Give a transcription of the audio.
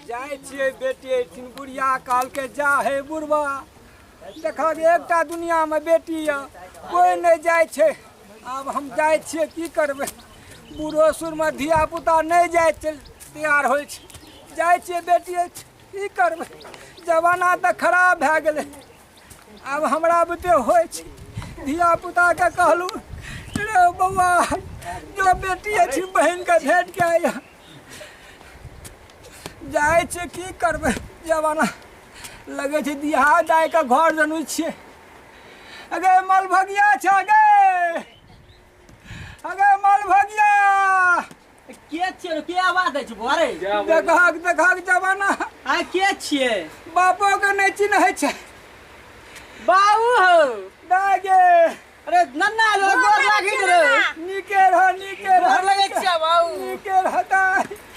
जाइ छियै बेटी एहिठिन। बुढ़िया कहलकै, जा हे बुढ़बा, देखहक एकटा दुनियामे बेटी यऽ, कोइ नहि जाइ छै। आब हम जाइ छियै, की करबै? बूढ़ो सूढ़मे धियापुता नहि जाइ छै, तैयार होइ छै। जाइ छियै बेटी एहिठिन, की करबै? जमाना तऽ खराब भए गेलै। आब हमरा बुते होइ छै। धियापुताके कहलहुँ, रे बौआ, जो बेटी अछि बहिनके भेट के आइया। जाइ छै, की करबै? जमाना लगै छै दिहा दाइके घर जनु छियै। अगे मलभगिया छै, गे अगे मलभगिया। के छियै रे? के आवाज दै छै बौआ रे? देखहक देखहक जमाना। आ के छियै? बापो के नहि चिन्है छै। बाबू हो। दाइ गे। अरे नन्ना रे, गोर लागै रे। नीके रह, नीके रह। गोर लगै छियै बाबू। नीके रह दाइ।